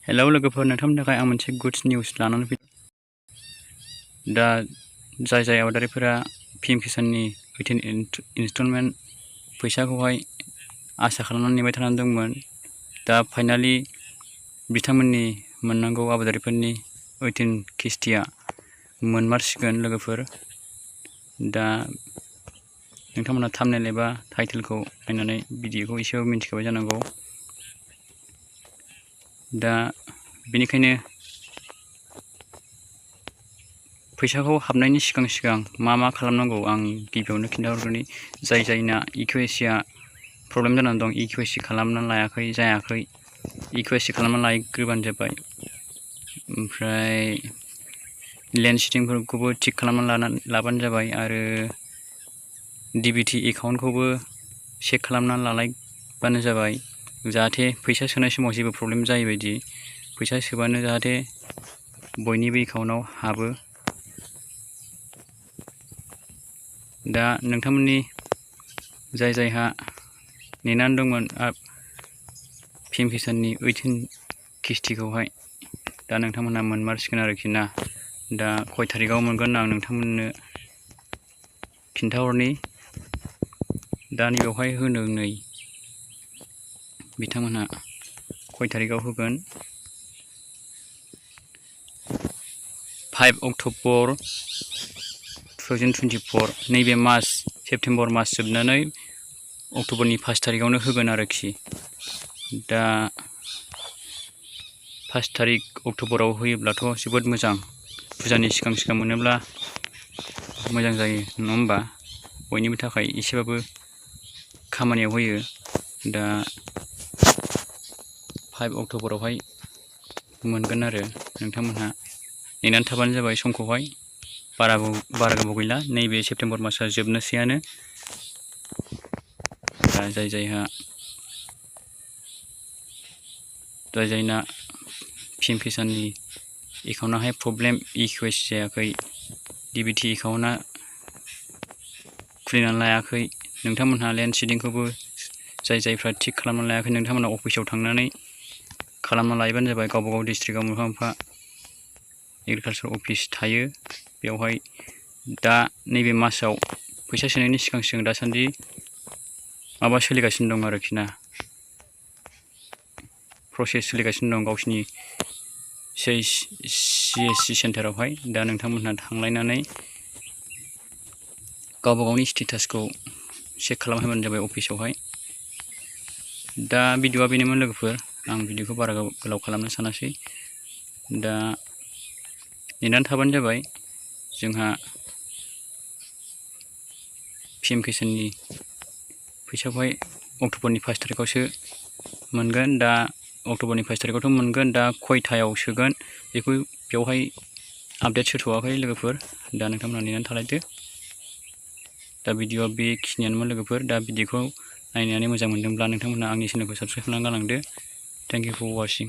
Hello लोगोफोर, नोंथांनि थाखाय आं मोनसे गुड निउस लानानै फैदों। दा जाय आबादारिफोरा पीएम किसाननि 18 इनस्टलमेन्ट फैसाखौहाय आसा खालामनानै नेबाय थानानै दंमोन, दा फाइनालि बिथांमोननि मोननांगौ आबादारिफोरनि 18 किस्तिया मोनमारसिगोन लोगोफोर। दा नोंथांमोना थाम्बनेल एबा टाइटेलखौ नायनानै भिडिअखौ एसेबाबो मिन्थिखाबाय जानांगौ। दा बेनिखायनो फैसाखौ हाबनायनि सिगां मा खालामनांगौ आं गिबियावनो खिन्थाहरग्रोनि। जायना इकेवाइसिआ प्रब्लेम जानानै दं, इकेवाइसि खालामनानै जायाखै, इकेवाइसि खालामनानै लाग्रोबानो जाबाय। ओमफ्राय लेन्ड सिटिंफोरखौबो थिक खालामनानै लाबानो जाबाय, आरो DBT एकाउन्टखौबो चेक खालामनानै लालायबानो जाबाय, जाहाथे फैसा सोनाय समाव जेबो प्रब्लेम जायै बायदि। फैसा सोबानो जाहाथे बयनिबो एकाउन्टआव हाबो। दा नोंथांमोननि जायहा नेनानै दंमोन पीएम किसाननि 18 किस्तिखौहाय, दा नोंथांमोनहा मोनमारसिगोन आरोखि ना। दा खय थारिखआव मोनगोन आं नोंथांमोननो खिन्थाहरनि। दा नैबेवहाय होनो नै बिथांमोनहा खय थारिखआव होगोन। 5 अक्ट'बर 2024, नैबे सेप्तेम्बर मास जोबनानै अक्ट'बरनि 1 थारिखआवनो होगोन आरोखि। दा 1 थारिख अक्ट'बराव होयोब्लाथ' जोबोद मोजां। फुजानि सिगां मोनोब्ला मोजां जायो, नङा होमबा? बयनिबो थाखाय एसेबाबो खामानियाव होयो। दा 5 अक्ट'बरावहाय मोनगोन आरो नोंथांमोनहा नेनानै थाबानो जाबाय समखौहाय। बारा गोबाव गैला, नैबे सेप्तेम्बर मासआ जोबनोसैयानो। दा जायना पीएम किसाननि एकाउन्टआहाय प्रब्लेम, इकेवाइसि जायाखै, DBT एकाउन्टआ खुलिनानै लायाखै, नोंथांमोनहा लेन्ड सिडिंखौबो जायफ्रा थिक खालामनानै लायाखै, नोंथांमोनहा अफिसाव थांनानै खालामना लायोबानो जाबाय। गावबागाव डिस्ट्रिक्टआव मोनफा एग्रिकालसार अफिस थायो, बेवहाय दा नैबे मासाव फैसा सोनायनि सिगां दासान्दि माबा सोलिगासिनो दं आरोखि ना, प्रसेस सोलिगासिनो दं गावसिनि CSC सेन्टारावहाय। दा नोंथांमोनहा थांलायनानै गावबागावनि स्टेटासखौ चेक खालामहैबानो जाबाय अफिसावहाय। दा भिडिअआ बेनोमोन लोगोफोर, आं भिडिअखौ बारा गोलाव खालामनो सानासै। दा नेनानै थाबानो जाबाय। जोंहा पीएम किसाननि फैसाखौहाय अक्ट'बरनि 1 थारिखआवसो मोनगोन। दा अक्ट'बरनि 1 थारिखआवथ' मोनगोन, दा खयथायाव सोगोन बेखौ बेवहाय आपडेट होथ'वाखै लोगोफोर। दा नोंथांमोनहा नेनानै थालायदो। दा भिडिअआ बेखिनियानोमोन लोगोफोर। दा भिडिअखौ नायनानै मोजां मोनदोंब्ला नोंथांमोनहा आंनि चेनेलखौ साबस्क्राइब खालामनानै गालांदो। Thank you for वाचिं।